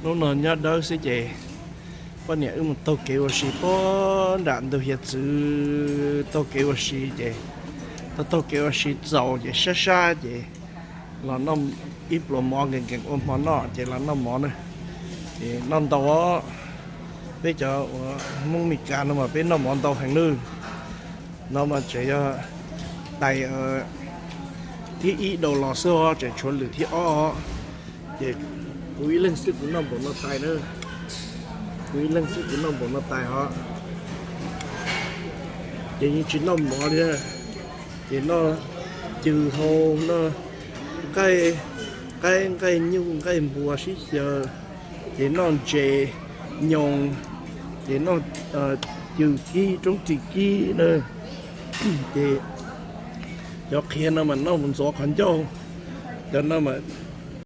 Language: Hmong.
Hnub no nyob dawb xwb ces poj niam wb mus taug kev ua si puag nram ntug hiav txwv, taug kev ua si ces taug taug kev ua si txaus ces sab sab ces los noj ib pluas mov nkees nkees ua hmo noj ces los noj mov na. Ces noj ntau os, peb cov uas Hmoob Mes Kas no mas peb noj mov ntau heev nawb. No mas tseem yog tais thib ib dhau los xwb os, tseem tshuav lwm thib ob. Ces kuv ib leeg xwb kuv noj npaum no tais na, kuv ib leeg xwb kuv noj npaum no tais hos. Ces yeej tsis noj mov li, ces noj cw hau, noj nqaij, qaib, nqaij nyuj, nqaij npua sib xyaw, ces noj ntses nyoos, ces noj cw kib, roob ris kib na. Ces cov qhiav no mas noj mus ntxuav qhov ncauj, cov no mas